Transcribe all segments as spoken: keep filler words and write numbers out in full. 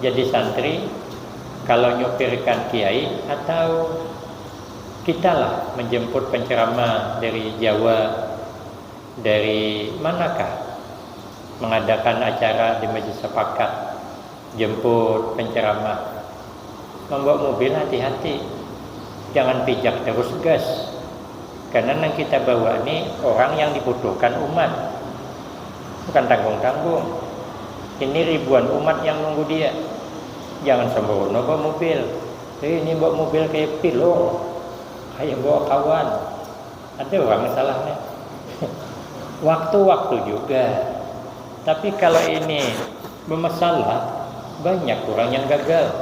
Jadi santri, kalau nyupirkan kiai atau kitalah menjemput penceramah dari Jawa, dari manakah, mengadakan acara di Masjid Sepakat, jemput penceramah, membawa mobil hati-hati, jangan pijak terus gas, karena yang kita bawa ini orang yang dibutuhkan umat, bukan tanggung-tanggung. Ini ribuan umat yang nunggu dia. Jangan sembrono bawa mobil. Eh, ini bawa mobil kayak pilung, kayak bawa kawan. Ada orang salahnya. Waktu-waktu juga. Tapi kalau ini bermasalah, banyak orang yang gagal.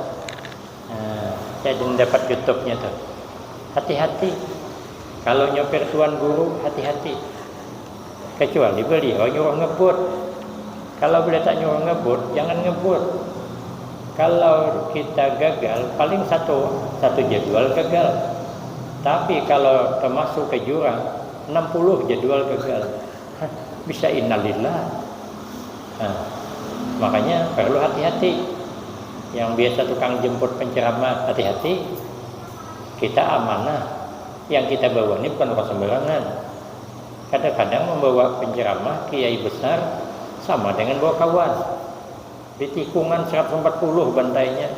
Nah, saya dapat YouTube-nya tuh. Hati-hati. Kalau nyopir tuan guru, hati-hati. Kecuali beliau nyuruh ngebut. Kalau beliau tak nyuruh ngebut, jangan ngebut. Kalau kita gagal, paling satu satu jadwal gagal. Tapi kalau termasuk ke jurang, enam puluh jadwal gagal. Bisa innalillah. Nah, makanya perlu hati-hati. Yang biasa tukang jemput penceramah, hati-hati. Kita amanah. Yang kita bawa ini bukan orang sembarangan. Kadang-kadang membawa penceramah kiai besar sama dengan bawa kawan. Di tikungan seratus empat puluh bantainya.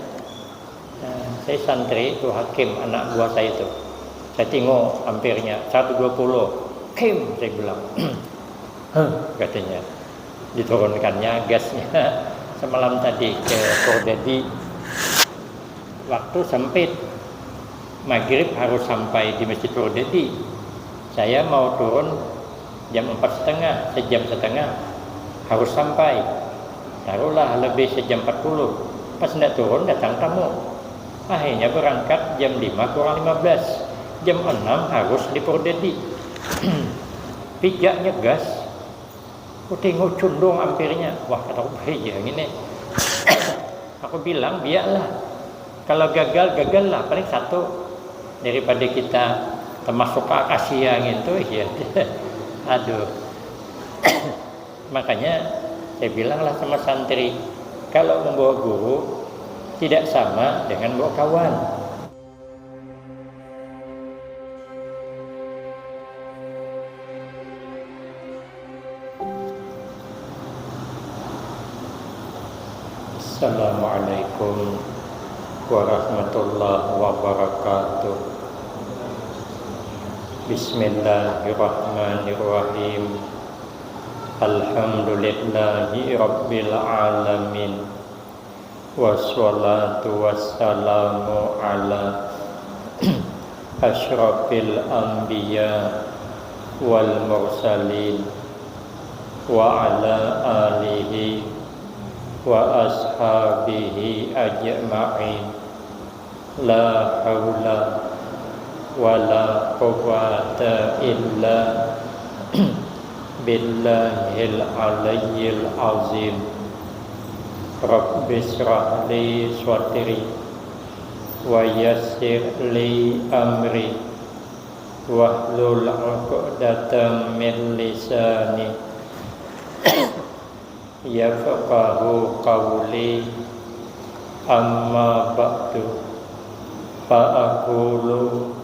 Nah, saya santri itu Hakim, anak buah saya itu. Saya tengok ampirnya seratus dua puluh. "Kim," saya bilang. "Huh," katanya. Diturunkannya gasnya semalam tadi ke Purdadi. Waktu sempit. Maghrib harus sampai di Masjid Purdadi. Saya mau turun jam empat setengah, sejam setengah harus sampai. Taruhlah lebih sejam empat puluh. Pas ndak turun, datang tamu. Akhirnya berangkat jam lima kurang lima belas. Jam enam harus di Purdadi. Pijaknya gas. Aku tengok cundung ampirnya. Wah, kataku, "Bahaya ngini." Aku bilang, "Biaklah. Kalau gagal, gagallah. Paling satu. Daripada kita termasuk ke akasia ngintu, ya." Aduh. Makanya saya bilanglah sama santri, kalau membawa guru tidak sama dengan bawa kawan. Assalamualaikum warahmatullahi wabarakatuh. Bismillahirrahmanirrahim. Alhamdulillahi rabbil alamin. Wassalatu wassalamu ala asyrafil anbiya wal mursalin wa ala alihi wa ashabihi ajma'in. La haula wa la quwwata illa billahil aliyyil azim. Rabbi shrah li sadri wa yassir li amri wahlul uqdatam min lisani yafqahu qawli. Amma ba'du, fa aqulu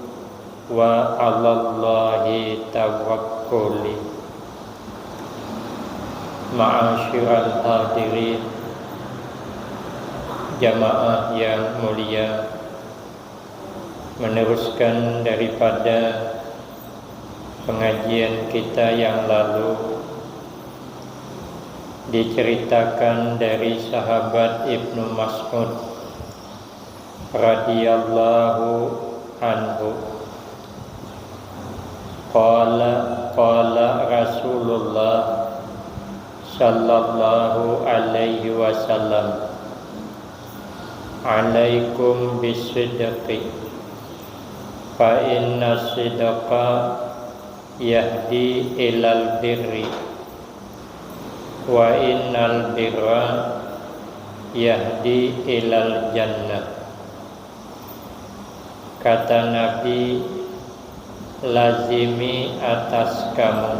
wa 'alallahi tawakkuli. Ma'asyiral hadirin, jamaah yang mulia, meneruskan daripada pengajian kita yang lalu, diceritakan dari sahabat Ibnu Mas'ud radhiyallahu anhu. Qala, qala Rasulullah sallallahu alaihi wasallam, "Alaikum bisidqi, fa inna sidqa yahdi ilal birri, wa innal birra yahdi ilal jannah." Kata Nabi, "Lazimi atas kamu,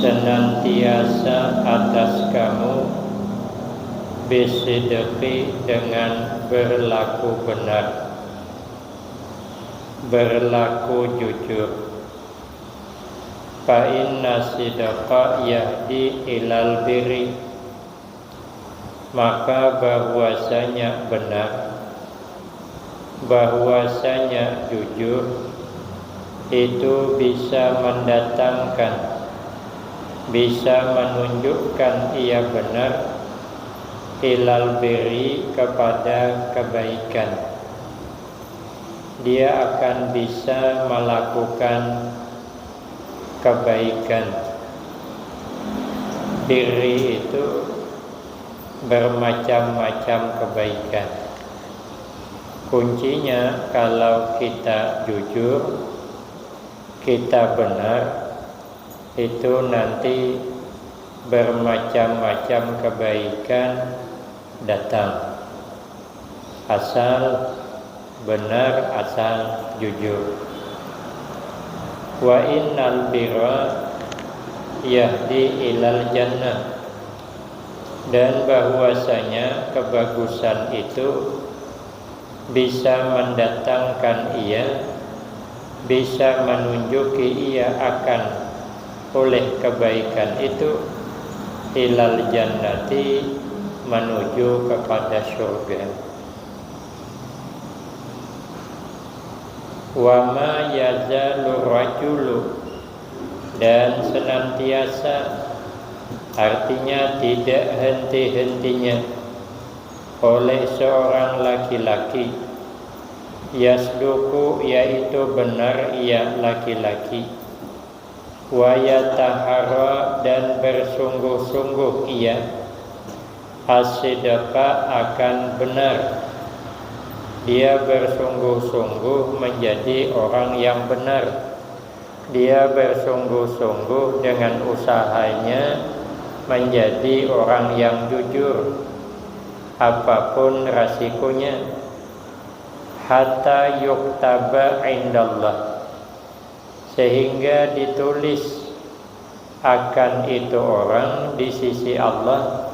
senantiasa atas kamu Bisidqi, dengan berlaku benar, berlaku jujur. Fa inna sidqa yahdi ilal birri, maka bahwasanya benar, bahwasanya jujur itu bisa mendatangkan, bisa menunjukkan ia benar, ilal birri, kepada kebaikan. Dia akan bisa melakukan kebaikan. Birri itu bermacam-macam kebaikan. Kuncinya, kalau kita jujur, kita benar, itu nanti bermacam-macam kebaikan datang. Asal benar, asal jujur. Wa innal birra yahdi ilal jannah. Dan bahwasanya kebagusan itu bisa mendatangkan ia, bisa menunjuki ia akan oleh kebaikan itu, ilal jannati, menuju kepada surga. Wa ma yazalur rajulu, dan senantiasa, artinya tidak henti-hentinya, oleh seorang laki-laki, yasduku, yaitu benar ia laki-laki, wa yatahara, dan bersungguh-sungguh ia, asidqa, akan benar. Dia bersungguh-sungguh menjadi orang yang benar. Dia bersungguh-sungguh dengan usahanya menjadi orang yang jujur, apapun rasikonya. Hatta yuktaba indallah, sehingga ditulis akan itu orang di sisi Allah,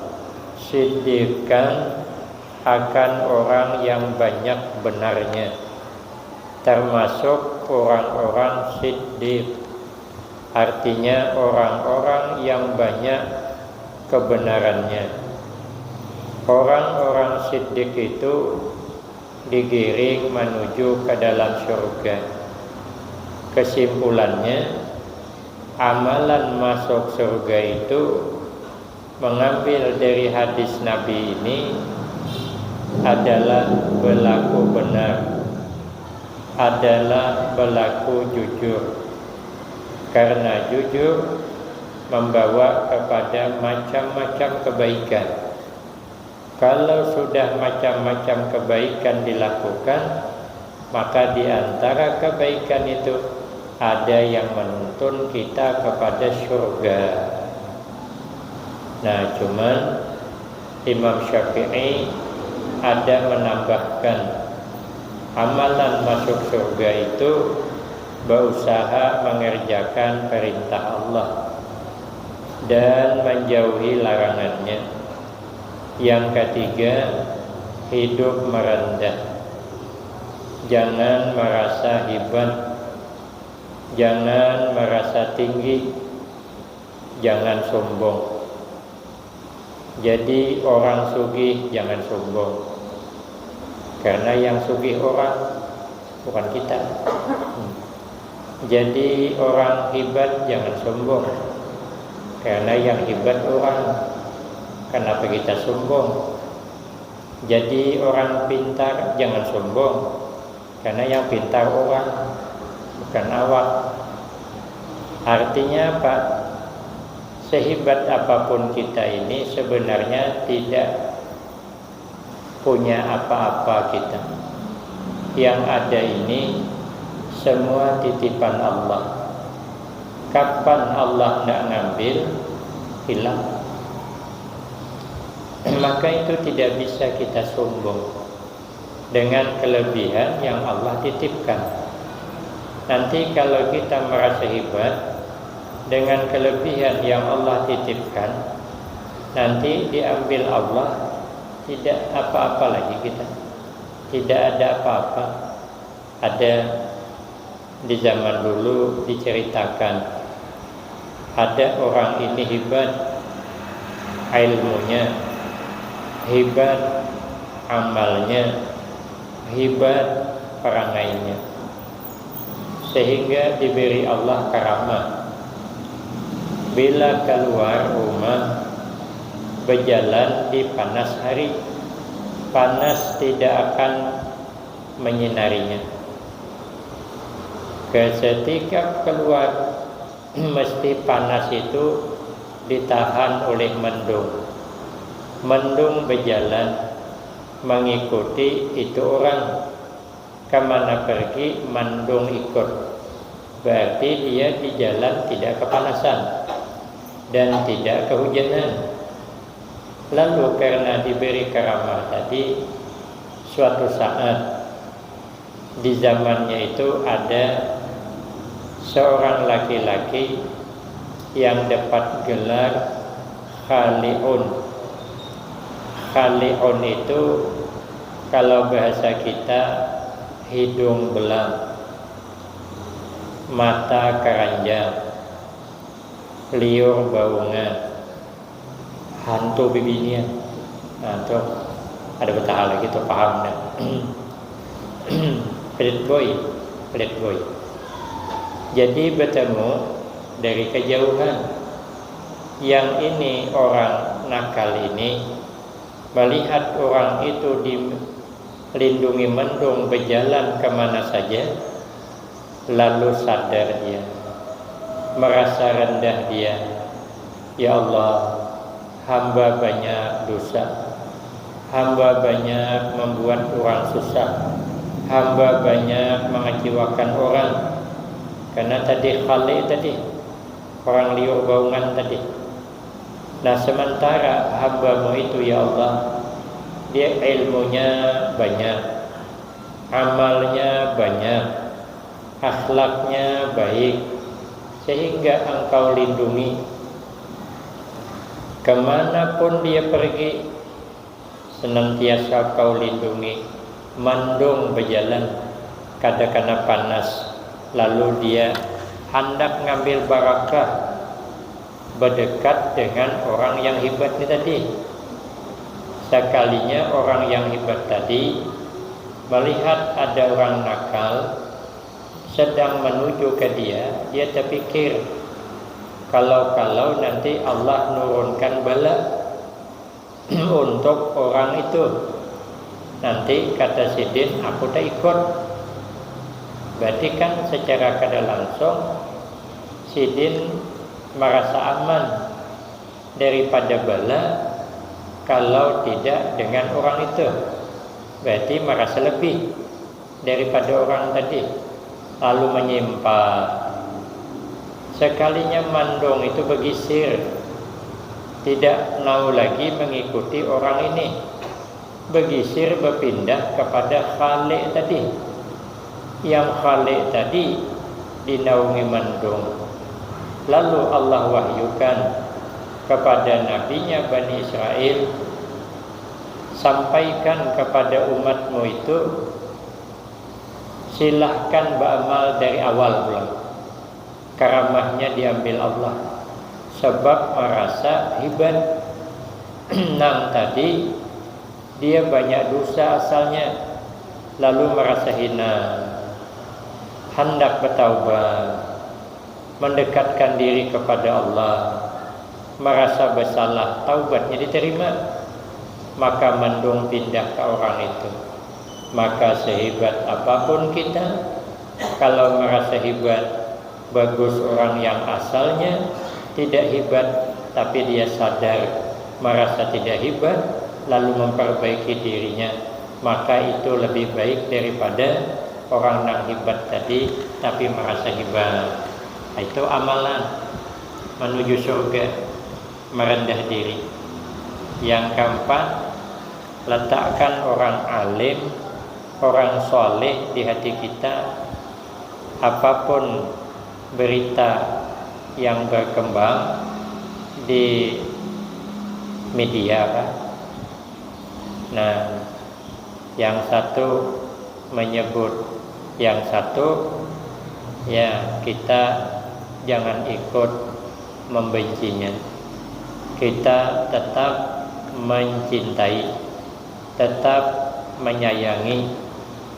siddiqan, akan orang yang banyak benarnya, termasuk orang-orang siddiq, artinya orang-orang yang banyak kebenarannya. Orang-orang siddiq itu digiring menuju ke dalam surga. Kesimpulannya, amalan masuk surga itu mengambil dari hadis Nabi ini adalah berlaku benar, adalah berlaku jujur. Karena jujur membawa kepada macam-macam kebaikan. Kalau sudah macam-macam kebaikan dilakukan, maka di antara kebaikan itu ada yang menuntun kita kepada surga. Nah, cuman Imam Syafi'i ada menambahkan, amalan masuk surga itu berusaha mengerjakan perintah Allah dan menjauhi larangannya. Yang ketiga, hidup merendah. Jangan merasa hebat, jangan merasa tinggi, jangan sombong. Jadi, orang sugih jangan sombong, karena yang sugih orang, bukan kita. Jadi, orang hebat jangan sombong, karena yang hebat orang, kenapa kita sombong? Jadi, orang pintar jangan sombong, karena yang pintar orang, bukan awak. Artinya apa? Sehebat apapun kita ini sebenarnya tidak punya apa-apa kita. Yang ada ini semua titipan Allah. Kapan Allah ndak ngambil, hilang. Maka itu tidak bisa kita sombong dengan kelebihan yang Allah titipkan. Nanti kalau kita merasa hebat dengan kelebihan yang Allah titipkan, nanti diambil Allah Tidak apa-apa lagi kita. Tidak ada apa-apa. Ada di zaman dulu diceritakan, ada orang ini hebat ilmunya, hebat amalnya, hebat perangainya, sehingga diberi Allah karamah. Bila keluar rumah, berjalan di panas hari, panas tidak akan menyinarinya. Kesetika keluar, mesti panas itu ditahan oleh mendung. Mendung berjalan mengikuti itu orang. Kemana pergi, mendung ikut. Berarti dia di jalan tidak kepanasan dan tidak kehujanan. Lalu karena diberi karamah tadi, suatu saat di zamannya itu ada seorang laki-laki yang dapat gelar Khali'un. Khali'un itu kalau bahasa kita hidung belang, mata keranjang, liur baungan, hantu bibinian. Nah, tuh ada betaha lagi tuh paham dah. Pelit boy, pelit boy. Jadi bertemu dari kejauhan. Yang ini orang nakal ini melihat orang itu dilindungi mendung berjalan kemana saja, lalu sadar dia, merasa rendah dia. Ya Allah, hamba banyak dosa, hamba banyak membuat orang susah, hamba banyak mengecewakan orang. Karena tadi Khali tadi, orang liur baungan tadi. Nah, sementara hambamu itu, ya Allah, dia ilmunya banyak, amalnya banyak, akhlaknya baik, sehingga engkau lindungi. Kemanapun dia pergi, senantiasa kau lindungi. Mandung berjalan, kada kena panas, lalu dia handak ngambil barakah, berdekat dengan orang yang hebat ni tadi. Sekalinya orang yang hebat tadi melihat ada orang nakal sedang menuju ke dia, dia terpikir, kalau-kalau nanti Allah nurunkan bala untuk orang itu. Nanti kata sidin, aku tak ikut. Berarti kan secara kada langsung sidin merasa aman daripada bala kalau tidak dengan orang itu. Berarti merasa lebih daripada orang tadi, lalu menyimpang. Sekalinya mandung itu begisir, tidak mau lagi mengikuti orang ini, begisir berpindah kepada Khalik tadi. Yang Khalik tadi dinaungi mandung. Lalu Allah wahyukan kepada nabinya Bani Israel, sampaikan kepada umatmu itu, silahkan beramal dari awal pulang. Karamahnya diambil Allah sebab merasa hebat. Nang tadi dia banyak dosa asalnya, lalu merasa hina, hendak bertaubat, mendekatkan diri kepada Allah, merasa bersalah, taubatnya diterima, maka mandung pindah ke orang itu. Maka sehebat apapun kita, kalau merasa hebat, bagus orang yang asalnya tidak hebat, tapi dia sadar merasa tidak hebat, lalu memperbaiki dirinya, maka itu lebih baik daripada orang yang hebat tadi tapi merasa hebat. Itu amalan menuju surga, merendah diri. Yang keempat, letakkan orang alim, orang soleh di hati kita. Apapun berita yang berkembang di media, kan? Nah, yang satu menyebut yang satu, ya, kita jangan ikut membencinya. Kita tetap mencintai, tetap menyayangi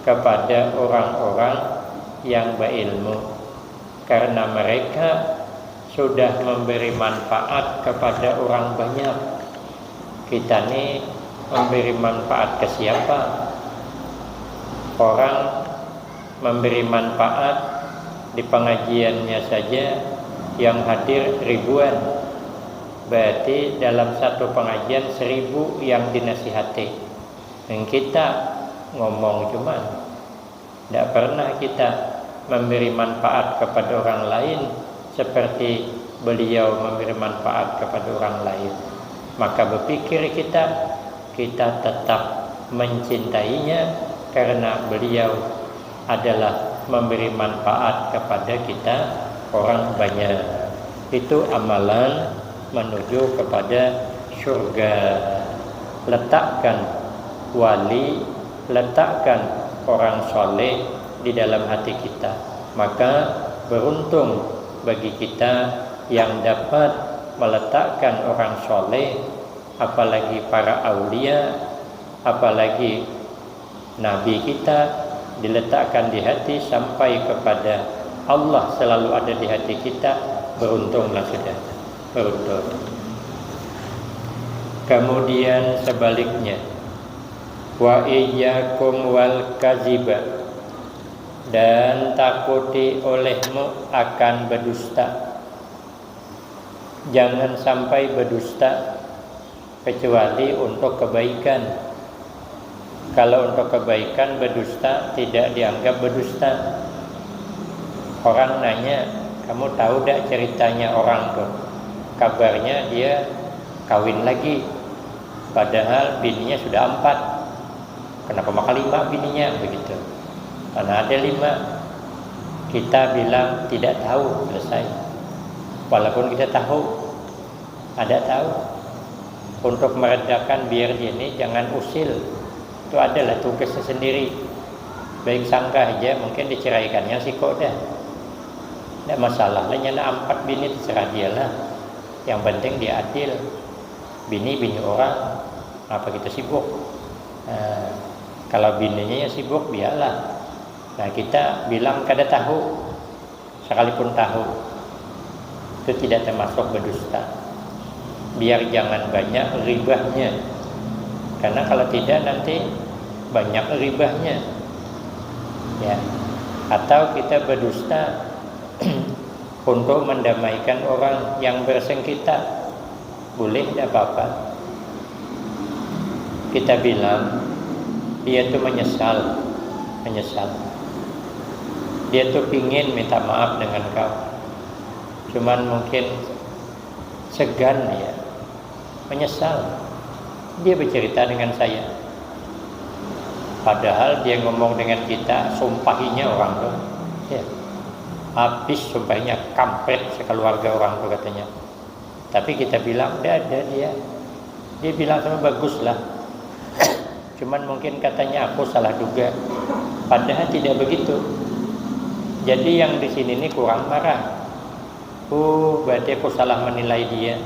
kepada orang-orang yang berilmu, karena mereka sudah memberi manfaat kepada orang banyak. Kita ni memberi manfaat ke siapa? Orang memberi manfaat di pengajiannya saja yang hadir ribuan. Berarti dalam satu pengajian seribu yang dinasihati. Dan kita ngomong cuman. Tidak pernah kita memberi manfaat kepada orang lain seperti beliau memberi manfaat kepada orang lain. Maka berpikir kita, kita tetap mencintainya karena beliau adalah memberi manfaat kepada kita orang banyak. Itu amalan menuju kepada surga. Letakkan wali, letakkan orang soleh di dalam hati kita. Maka beruntung bagi kita yang dapat meletakkan orang soleh, apalagi para aulia, apalagi Nabi kita diletakkan di hati sampai kepada Allah selalu ada di hati kita, beruntunglah sudah, beruntung. Kemudian sebaliknya, wa iyyakum wal kaziba, dan takuti olehmu akan berdusta. Jangan sampai berdusta kecuali untuk kebaikan. Kalau untuk kebaikan, berdusta tidak dianggap berdusta. Orang nanya, "Kamu tahu tidak ceritanya orang tuh?" Kabarnya dia kawin lagi, padahal bininya sudah empat. Kenapa maka lima bininya begitu? Karena ada lima. Kita bilang tidak tahu, selesai. Walaupun kita tahu, ada tahu. Untuk meredakan biar dia ini jangan usil. Itu adalah tugasnya sendiri. Baik sangka aja, mungkin diceraikannya siko dah. Tidak masalah lah, nyana empat bini, terserah dia lah. Yang penting dia adil. Bini, bini orang, apa kita sibuk? Nah, kalau bininya yang sibuk, biarlah. Nah, kita bilang kada tahu. Sekalipun tahu, itu tidak termasuk berdusta. Biar jangan banyak ribahnya. Karena kalau tidak, nanti banyak ribahnya. Ya. Atau kita berdusta untuk mendamaikan orang yang bersengketa. Boleh, tidak apa-apa. Kita bilang, dia tuh menyesal, menyesal. Dia tuh pingin minta maaf dengan kau. Cuman mungkin segan dia, menyesal. Dia bercerita dengan saya. Padahal dia ngomong dengan kita, sumpahinya orang tuh. Ya. Habis sumpahnya, kampret sekeluarga orang tuh katanya. Tapi kita bilang, "Tidak ada dia." Dia bilang sama, "Bagus lah." Cuman mungkin katanya, "Aku salah duga." Padahal tidak begitu. Jadi yang di sini ini kurang marah. "Oh, berarti aku salah menilai dia.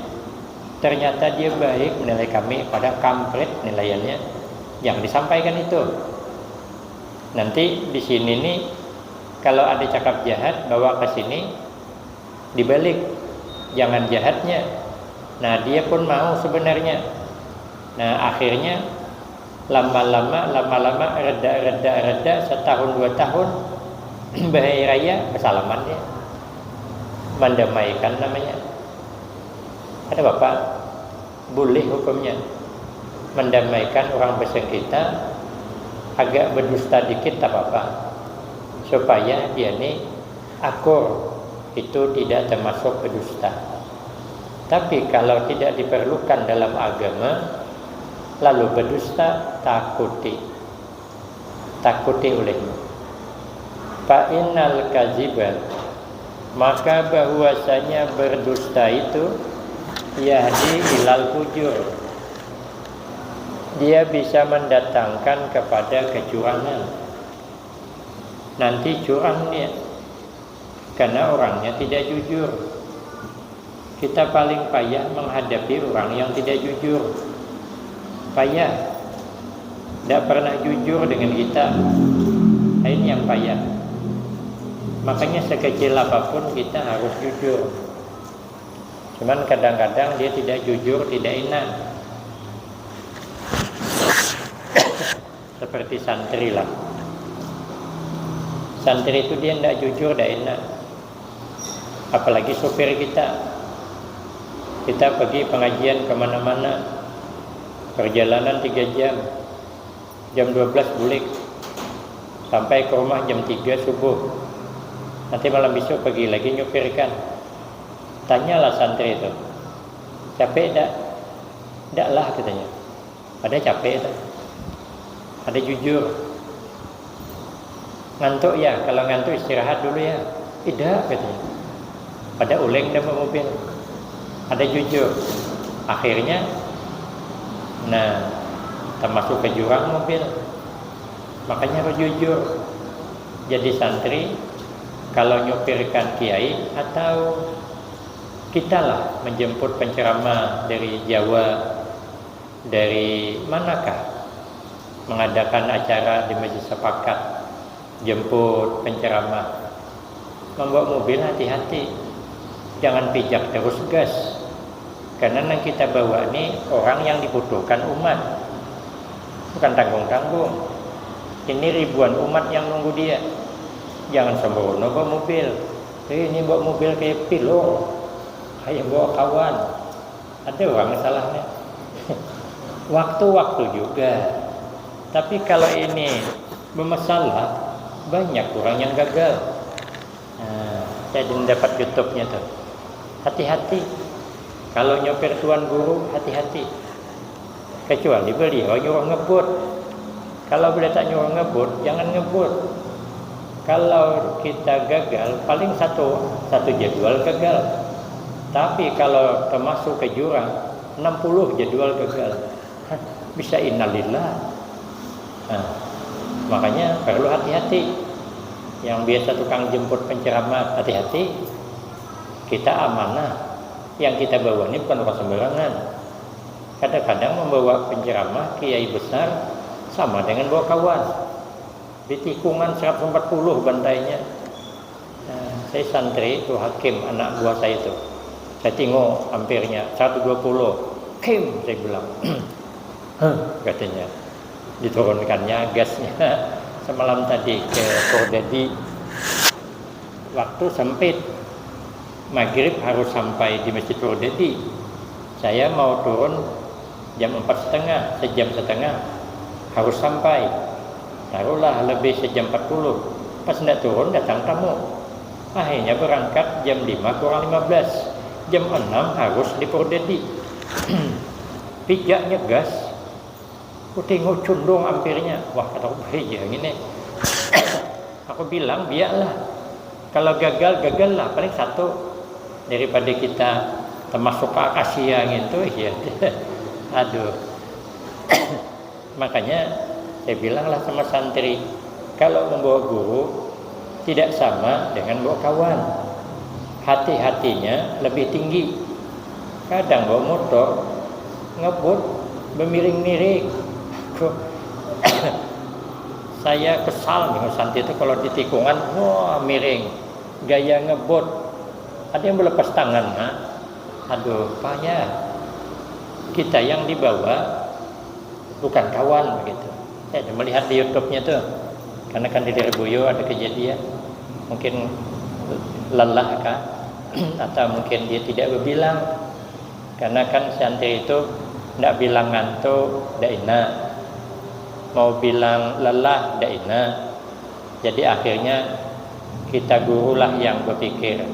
Ternyata dia baik menilai kami, padahal kampret nilaiannya." Yang disampaikan itu. Nanti di sini nih, kalau ada cakap jahat, bawa ke sini, dibalik, jangan jahatnya. Nah, dia pun mau sebenarnya. Nah, akhirnya lama-lama, lama-lama, reda, reda, reda, setahun, dua tahun, bahari raya, bersalaman dia. Mendamaikan namanya. Ada apa-apa? Boleh hukumnya. Mendamaikan orang bersengketa, agak berdusta dikit, tak apa-apa. Supaya dia ni akur, itu tidak termasuk berdusta. Tapi kalau tidak diperlukan dalam agama, lalu berdusta, takuti. Takuti olehnya. Fa innal kaziba, maka bahwasanya berdusta itu, yahdi ilal fujur, Dia bisa mendatangkan kepada kecurangan. Nanti curang dia, karena orangnya tidak jujur. Kita paling payah menghadapi orang yang tidak jujur. Payah. Tidak pernah jujur dengan kita. Nah, ini yang payah. Makanya sekecil apapun kita harus jujur. Cuman kadang-kadang dia tidak jujur, tidak enak. Seperti santri lah. Santri itu dia tidak jujur, tidak enak. Apalagi supir kita. Kita pergi pengajian kemana-mana. Perjalanan tiga jam. Jam dua belas bulik. Sampai ke rumah jam tiga subuh. Nanti malam besok pergi lagi nyupirkan. Tanyalah santri itu. Capek tidak? Tidak lah, katanya. Ada capek itu. Ada jujur. Ngantuk ya, kalau ngantuk istirahat dulu ya. Tidak, katanya. Pada uleng dah mobil. Ada jujur. Akhirnya, nah, termasuk ke jurang mobil. Makanya harus jujur. Jadi santri, kalau nyupirkan kiai atau kita lah menjemput penceramah dari Jawa, dari manakah, mengadakan acara di Masjid Sepakat, jemput penceramah, membawa mobil hati-hati, jangan pijak terus gas, karena yang kita bawa ini orang yang dibutuhkan umat, bukan tanggung-tanggung. Ini ribuan umat yang nunggu dia. Jangan sembrono bawa mobil. Eh, ini bawa mobil kayak pilung, kayak bawa kawan. Ada orang salahnya. Waktu-waktu juga. Tapi kalau ini bermasalah, banyak orang yang gagal. Nah, saya dapat YouTube-nya tuh. Hati-hati. Kalau nyopir tuan guru, hati-hati. Kecuali beliau nyuruh ngebut. Kalau beliau tak nyuruh ngebut, jangan ngebut. Kalau kita gagal, paling satu satu jadwal gagal. Tapi kalau termasuk ke jurang, enam puluh jadwal gagal. Bisa innalillah. Nah, makanya perlu hati-hati. Yang biasa tukang jemput penceramah, hati-hati. Kita amanah. Yang kita bawa ini bukan orang sembarangan. Kadang-kadang membawa penceramah kiai besar sama dengan bawa kawan. Di tikungan seratus empat puluh bantainya. Nah, saya santri itu Hakim, anak buah saya itu. Saya tengok hampirnya seratus dua puluh. "Kim," saya bilang. "Hah?" katanya. Diturunkannya gasnya semalam tadi ke Purdadi. Waktu sempit. Maghrib harus sampai di Masjid Purdadi. Saya mau turun jam empat setengah, sejam setengah harus sampai. Taruhlah lebih sejam empat puluh. Pas ndak turun, datang tamu. Akhirnya berangkat jam lima kurang lima belas. Jam enam harus di Purdadi. Pijaknya gas. Ku tengok cundung hampirnya. Wah, kataku, "Bahaya ini." Aku bilang, "Biaklah. Kalau gagal, gagal lah. Paling satu. Daripada kita termasuk ke akasia gitu, ya." Aduh. Makanya saya bilanglah sama santri, kalau membawa guru tidak sama dengan bawa kawan. Hati-hatinya lebih tinggi. Kadang bawa motor, ngebut, bemiring-miring. Saya kesal dengan santri itu kalau di tikungan, wah, miring. Gaya ngebut. Ada yang melepas tangan, ha? Aduh, payah. Kita yang dibawa bukan kawan begitu. Saya ada melihat di YouTube-nya tuh. Karena kan di Lirboyo ada kejadian. Mungkin lelah kah? Atau mungkin dia tidak berbilang. Karena kan santri itu ndak bilang ngantuk, ndak enak. Mau bilang lelah, ndak enak. Jadi akhirnya kita gurulah yang berpikir.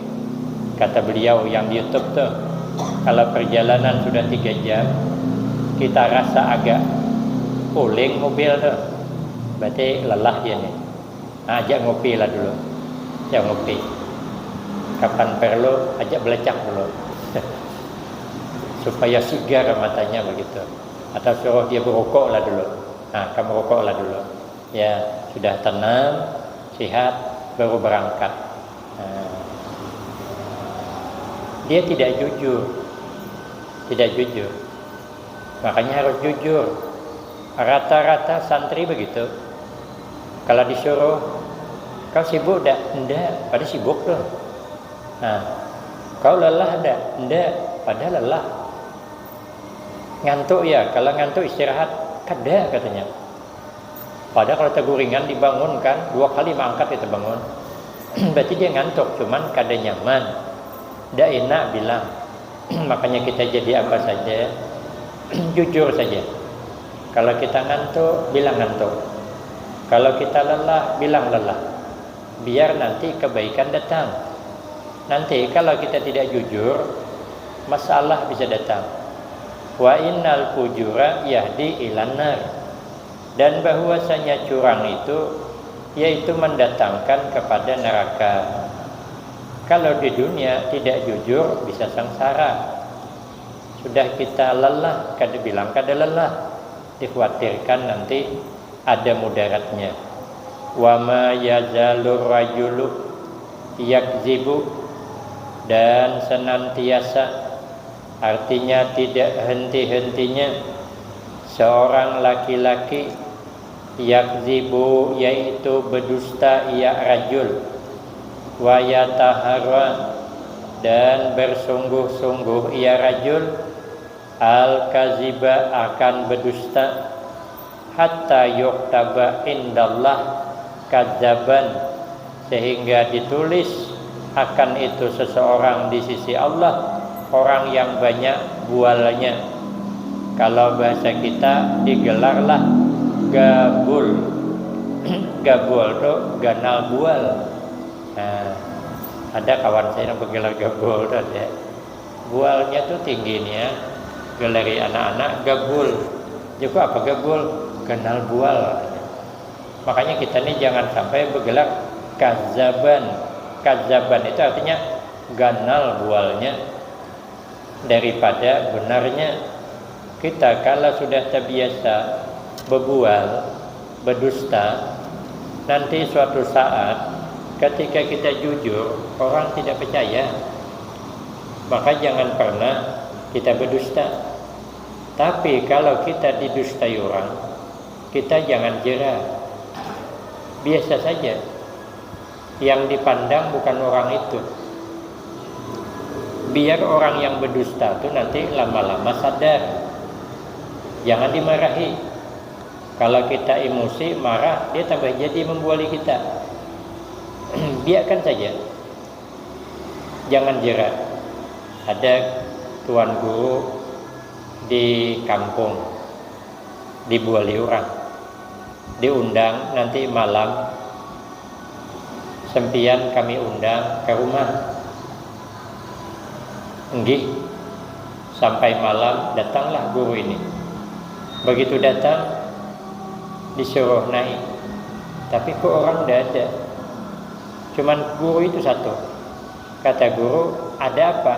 Kata beliau yang di YouTube tuh, kalau perjalanan sudah tiga jam, kita rasa agak puling mobil tuh, berarti lelah ya nih. Nah, ajak ngopi lah dulu, ajak ngopi. Kapan perlu, ajak belecak dulu, supaya sigar matanya begitu. Atau suruh dia berokok lah dulu. Nah, kamu rokok lah dulu. Ya, sudah tenang, sihat, baru berangkat. Nah, dia tidak jujur. Tidak jujur. Makanya harus jujur. Rata-rata santri begitu. Kalau disuruh, "Kau sibuk dak?" "Ndak." Pada sibuk tuh. Nah, "Kau lelah dak?" "Ndak." Pada lelah. "Ngantuk ya?" "Kalau ngantuk istirahat." "Kada," katanya. Pada kalau teguringan dibangunkan, dua kali mangkat kita bangun. Berarti dia ngantuk, cuman kada nyaman. Tidak enak bilang. Makanya kita jadi apa saja, jujur saja. Kalau kita ngantuk, bilang ngantuk. Kalau kita lelah, bilang lelah. Biar nanti kebaikan datang. Nanti kalau kita tidak jujur, masalah bisa datang. Wa innal fujura yahdi ilan nar. Dan bahwasanya curang itu yaitu mendatangkan kepada neraka. Kalau di dunia tidak jujur, bisa sengsara. Sudah kita lelah, kada bilang kada lelah, dikhawatirkan nanti ada mudaratnya. Wa ma yazalur rajulu yakzibu, dan senantiasa, artinya tidak henti-hentinya, seorang laki-laki, yakzibu, yaitu berdusta ia rajul, wa yataharra, dan bersungguh-sungguh ia rajul, al-kaziba, akan berdusta, hatta yuktaba indallah kazaban, sehingga ditulis akan itu seseorang di sisi Allah orang yang banyak bualnya. Kalau bahasa kita digelarlah gabul. Gabul tu ganal bual. Nah, ada kawan saya yang bergelar gabul tu ada. Bualnya tu tinggi nih ya. Galeri anak-anak gabul. Juga apa gabul? Ganal bual. Makanya kita nih jangan sampai bergelar kazaban. Kazaban itu artinya ganal bualnya daripada benarnya. Kita kalau sudah terbiasa berbual, berdusta, nanti suatu saat ketika kita jujur, orang tidak percaya. Maka jangan pernah kita berdusta. Tapi kalau kita didustai orang, kita jangan jera. Biasa saja. Yang dipandang bukan orang itu. Biar orang yang berdusta tu nanti lama-lama sadar. Jangan dimarahi. Kalau kita emosi, marah, dia tambah jadi membuali kita. Biarkan saja. Jangan jera. Ada tuan guru di kampung, dibuali orang. Diundang nanti malam, sempian kami undang ke rumah. Enggih. Sampai malam, datanglah guru ini. Begitu datang, disuruh naik. Tapi kok orang tidak ada. Cuman guru itu satu. Kata guru, "Ada apa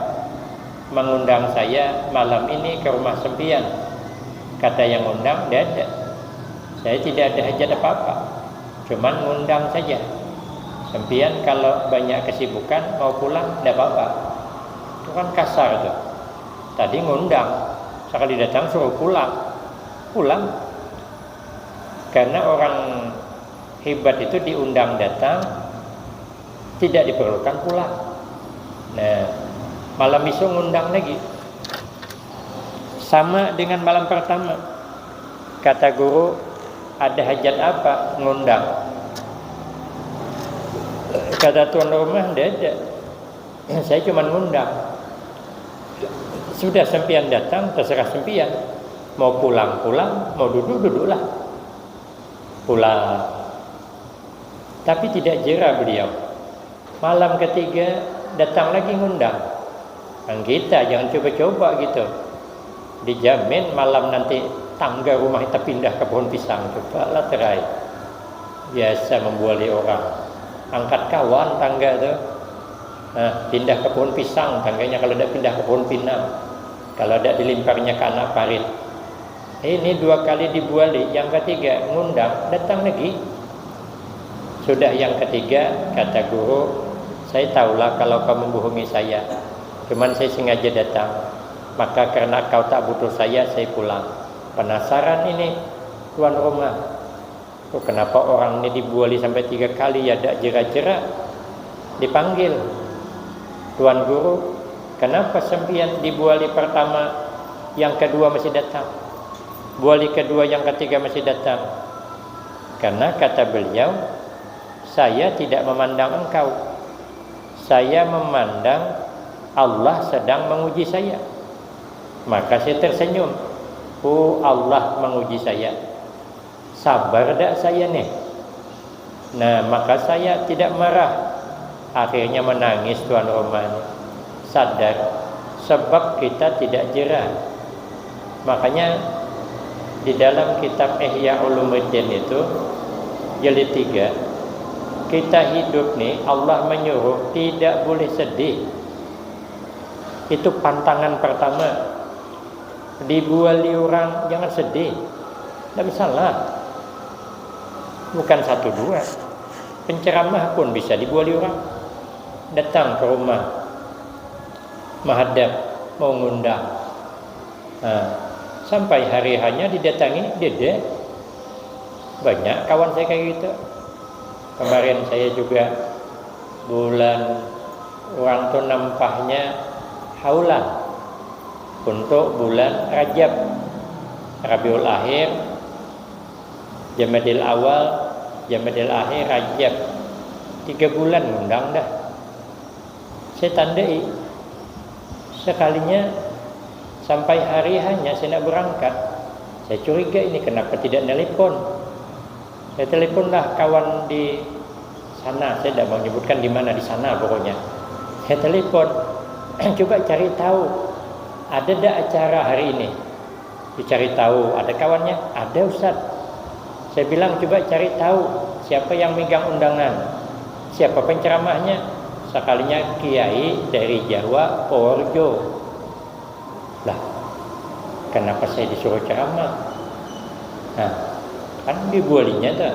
mengundang saya malam ini ke rumah sempian?" Kata yang undang, "Tidak ada. Saya tidak ada hajat apa-apa. Cuman ngundang saja. Sempian kalau banyak kesibukan, mau pulang, tidak apa-apa." Itu kan kasar tuh. Tadi ngundang, sekali datang suruh pulang. Pulang. Karena orang hebat itu diundang datang, tidak diperlukan pulang. Nah, malam isu ngundang lagi. Sama dengan malam pertama. Kata guru, "Ada hajat apa ngundang?" Kata tuan rumah, "Tidak ada. Saya cuma ngundang." "Sudah sempian datang, terserah sempian. Mau pulang, pulang, mau duduk, duduklah." Pulang. Tapi tidak jera beliau. Malam ketiga, datang lagi ngundang. Nang kita jangan coba-coba gitu. Dijamin malam nanti tangga rumah kita pindah ke pohon pisang. Cobalah terai. Biasa membuali orang. Angkat kawan tangga tu. Nah, pindah ke pohon pisang tangganya kalau tidak pindah ke pohon pinang. Kalau tidak dilimparnya ke anak parit. Ini dua kali dibuali, yang ketiga ngundang, datang lagi. Sudah yang ketiga, kata guru, "Saya tahulah kalau kau membohongi saya, cuman saya sengaja datang. Maka karena kau tak butuh saya, saya pulang." Penasaran ini tuan rumah. "Oh, kenapa orang ini dibuali sampai tiga kali, ya dak jera-jera?" Dipanggil, "Tuan guru, kenapa sempian dibuali pertama, yang kedua masih datang? Buali kedua, yang ketiga masih datang?" Karena kata beliau, "Saya tidak memandang engkau. Saya memandang Allah sedang menguji saya." Maka saya tersenyum. "Oh, Allah menguji saya. Sabar dak saya nih?" Nah, maka saya tidak marah. Akhirnya menangis tuan rumah. Sadar, sebab kita tidak jera. Makanya di dalam kitab Ihya Ulumuddin itu, jilid tiga, kita hidup nih, Allah menyuruh tidak boleh sedih. Itu pantangan pertama. Dibuali orang, jangan sedih. Tidak masalah. Bukan satu dua. Penceramah pun bisa dibuali orang. Datang ke rumah, mahadap, mau ngundang. Nah, sampai hari hanya didatangi, dede. Banyak kawan saya kayak gitu. Kemarin saya juga bulan, orang tu nampahnya haulan untuk bulan Rajab, Rabiul Akhir, Jamadil Awal, Jamadil Akhir, Rajab. Tiga bulan ngundang dah. Saya tandai. Sekalinya sampai hari hanya saya nak berangkat. Saya curiga ini kenapa tidak nelpon. Saya teleponlah kawan di sana, saya tidak mau menyebutkan di mana, di sana pokoknya. Saya telepon, "Coba cari tahu, ada dak acara hari ini?" Dicari tahu, ada kawannya, "Ada, Ustaz." Saya bilang, "Coba cari tahu siapa yang megang undangan, siapa penceramahnya." Sekalinya kiai dari Jawa, Purworejo. Lah, kenapa saya disuruh ceramah? Nah, kan dibualinya tuh.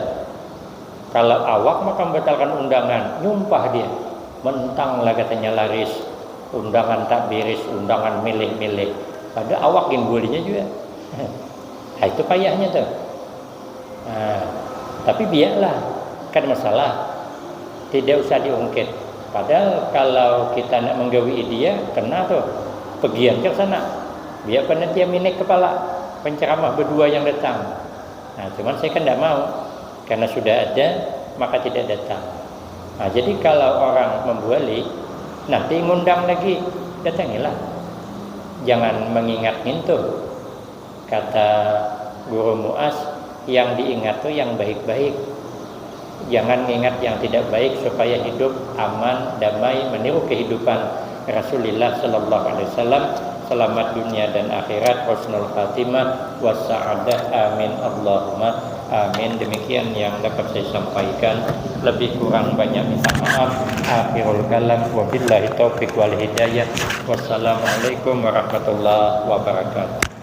Kalau awak maka membatalkan undangan, nyumpah dia. Mentang lah katanya laris, undangan tak biris, undangan milih-milih. Pada awak gin bualinya juga. Nah, itu payahnya tuh. Nah, tapi biarlah, kan masalah. Tidak usah diungkit. Padahal kalau kita nak menggawi dia, kena tuh. Pegian ke sana. Biar panitia minik kepala, penceramah berdua yang datang. Nah, cuman saya kan tidak mau. Karena sudah ada, maka tidak datang. Nah, jadi kalau orang membuali, nanti ngundang lagi, datangilah. Jangan mengingat ngintu. Kata Guru Muas, yang diingat tu yang baik-baik. Jangan ngingat yang tidak baik supaya hidup aman, damai, meniru kehidupan Rasulullah sallallahu alaihi wasallam. Selamat dunia dan akhirat, husnul khatimah, wassa'adah. Amin, Allahumma amin. Demikian yang dapat saya sampaikan. Lebih kurang banyak minta maaf. Akhirul kalam, wabillahi taufiq wal hidayah. Wassalamualaikum warahmatullahi wabarakatuh.